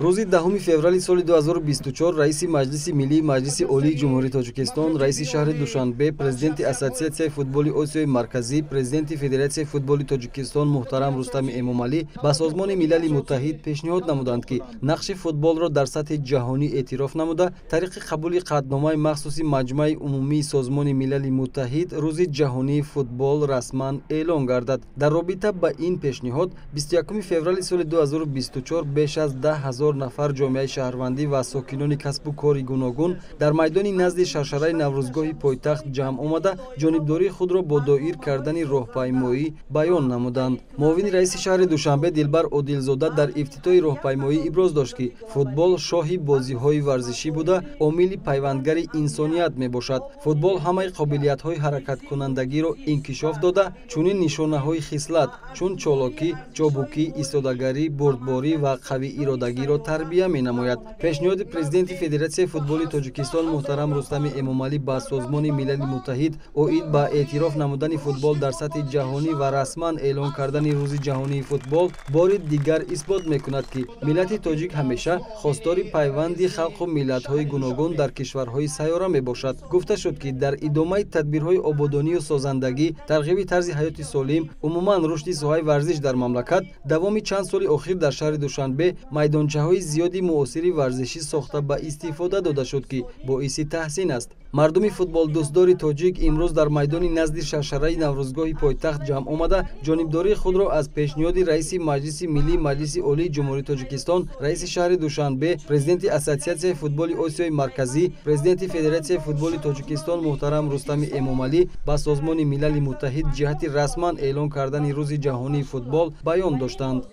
Рӯзи 10 феврали соли 2024 раиси Маҷлиси Миллии Маҷлиси Олии Ҷумҳурии Тоҷикистон, раиси шаҳри Душанбе, президенти Ассотсиатсияи футболи Осиёи Марказӣ, президенти Федератсияи футболи Тоҷикистон муҳтарам Рустами Эмомалӣ ба Созмони Милали Муттаҳид пешниҳод намуданд, ки нақши футболро дар сатҳи ҷаҳонӣ эътироф намуда, тариқи қабули қатъномаи махсуси Маҷмаи Умумии Созмони Милали Муттаҳид Рӯзи ҷаҳонии футбол расман эълон гардад. Дар робита ба ин пешниҳод 21 феврали соли 2024 беш аз 10 000 нафар ҷомеаи шаҳрвандӣ ва сокинони касбу кори гуногун дар майдони назди шаршараи Наврӯзгоҳи пойтахт ҷамъ омада, ҷонибдории худро бо доир кардани роҳпаймоӣ баён намуданд. Муовини раиси шаҳри Душанбе Дилбар Одилзода дар ифтитоҳи роҳпаймоӣ иброз дошт, ки футбол шоҳи бозиҳои варзишӣ буда, омили пайвандгари инсоният мебошад. Футбол ҳамаи қобилиятҳои ҳаракаткунандагиро инкишоф дода, чунин нишонаҳои хислат чун чолокӣ, чобукӣ, истодагарӣ, бурдборӣ ва қавииродагиро тарбия менамояд. Пешниҳоди президенти Федератсияи футболи Тоҷикистон муҳтарам Рустами Эмомалӣ ба Созмони Милали Муттаҳид оид ба эътироф намудани футбол дар сатҳи ҷаҳонӣ ва расман эълон кардани Рӯзи ҷаҳонии футбол бори дигар исбот мекунад, ки миллати тоҷик ҳамеша хостори пайванди халқу миллатҳои гуногун дар кишварҳои сайёра мебошад. Гуфта шуд, ки дар идомаи тадбирҳои ободонию созандагӣ, тарғиби тарзи ҳаёти солим, умуман рушди соҳаи варзиш дар мамлакат, давоми чанд соли охир дар шаҳри Душанбе майдончаҳои зиёди муосири варзишӣ сохта ба истифода дода шуд, ки боиси таҳсин аст. Мардуми футболдӯстдори тоҷик имрӯз дар майдони назди шаршараи Наврӯзгоҳи пойтахт ҷамъ омада, ҷонибдории худро аз пешниҳоди раиси Маҷлиси Миллии Маҷлиси Олии Ҷумҳурии Тоҷикистон, раиси шаҳри Душанбе, президенти Ассотсиатсияи футболи Осиёи Марказӣ, президенти Федератсияи футболи Тоҷикистон муҳтарам Рустами Эмомалӣ ба Созмони Милали Муттаҳид ҷиҳати расман эълон кардани Рӯзи ҷаҳонии футбол баён доштанд.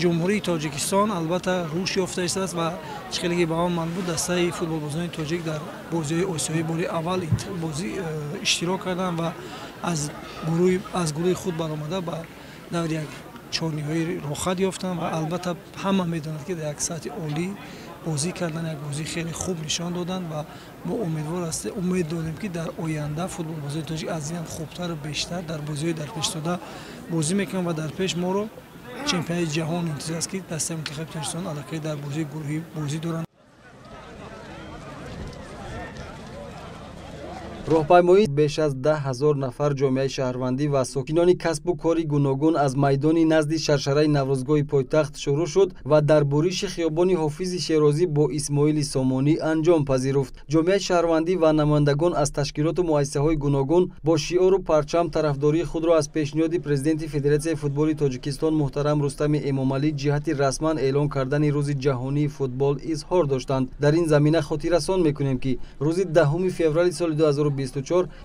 Ҷумҳурии Тоҷикистон албатта рушд ёфта истааст ва чӣ хеле ки ба он маълум буд, дастаи футболбозони тоҷик дар бозиҳои осиёӣ бори аввал бозӣ иштирок карданд ва аз гурӯҳи худ баромада ба даври як чорниҳоӣ роҳхат ёфтанд. Ва албатта ҳама медонад, ки дар як сатҳи олӣ бозӣ кардан, як бозии хеле хуб нишон доданд ва мо умедвор ҳастем, умед дорем, ки дар оянда футболбозони тоҷик аз ин ҳам хубтару бештар дар бозиҳои дарпешдода бозӣ мекунанд ва дар пеш моро чемпионати ҷаҳон интизор аст, ки дастаи мунтахаби Тоҷикистон аллакай дар бозии гурӯҳӣ бозӣ доранд. Роҳпаймоӣ беш аз 10 000 нафар ҷомеаи шаҳрвандӣ ва сокинони касбу кори гуногун аз майдони назди шаршараи Наврӯзгоҳи пойтахт шурӯъ шуд ва дар буриши хиёбони Ҳофизи Шерозӣ бо Исмоили Сомонӣ анҷом пазируфт. Ҷомеаи шаҳрвандӣ ва намояндагон аз ташкилоту муассисаҳои гуногун бо шиору парчам тарафдории худро аз пешниҳоди президенти Федератсияи футболи Тоҷикистон муҳтарам Рустами Эмомалӣ ҷиҳати расман эълон кардани Рӯзи ҷаҳонии футбол изҳор доштанд. Дар ин замина хотиррасон мекунем, ки рӯзи 10 феврали соли 2024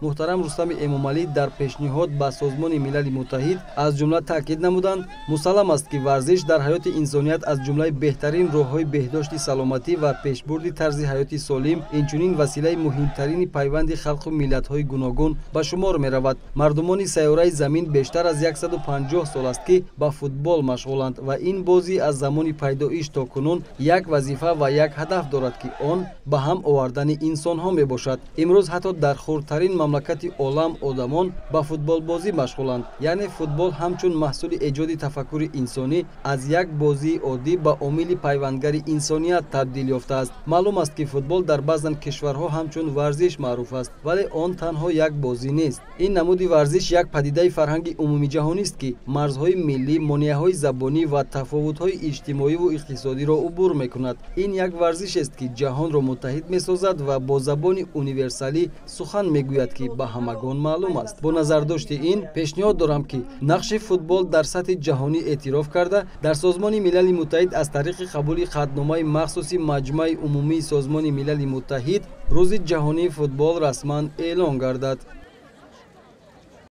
муҳтарам Рустами Эмомалӣ дар пешниҳод ба Созмони Милали Муттаҳид аз ҷумла таъкид намуданд: мусаллам аст, ки варзиш дар ҳаёти инсоният аз ҷумлаи беҳтарин роҳҳои беҳдошти саломатӣ ва пешбурди тарзи ҳаёти солим, инчунин василаи муҳимтарини пайванди халқу миллатҳои гуногун ба шумор меравад. Мардумони сайёраи замин бештар аз 150 сол аст, ки ба футбол машғуланд ва ин бозӣ аз замони пайдоиш то кунун як вазифа ва як ҳадаф дорад, ки он ба ҳам овардани инсонҳо мебошад. Имрӯз ҳатто дар хурдтарин мамлакати олам одамон ба футболбозӣ машғуланд. Яъне футбол ҳамчун маҳсули эҷоди тафаккури инсонӣ аз як бозии оддӣ ба омили пайвандгари инсоният табдил ёфтааст. Маълум аст, ки футбол дар баъзан кишварҳо ҳамчун варзиш маъруф аст, вале он танҳо як бозӣ нест. Ин намуди варзиш як падидаи фарҳанги умумиҷаҳонист, ки марзҳои миллӣ, монеаҳои забонӣ ва тафовутҳои иҷтимоиву иқтисодиро убур мекунад. Ин як варзишест, ки ҷаҳонро муттаҳид месозад ва бо забони универсалӣ сухан мегӯяд, ки ба ҳамагон маълум аст. Бо назардошти ин пешниҳод дорам, ки нақши футбол дар сатҳи ҷаҳонӣ эътироф карда, дар Созмони Милали Муттаҳид аз тариқи қабули қатъномаи махсуси Маҷмаи Умумии Созмони Милали Муттаҳид Рӯзи ҷаҳонии футбол расман эълон гардад.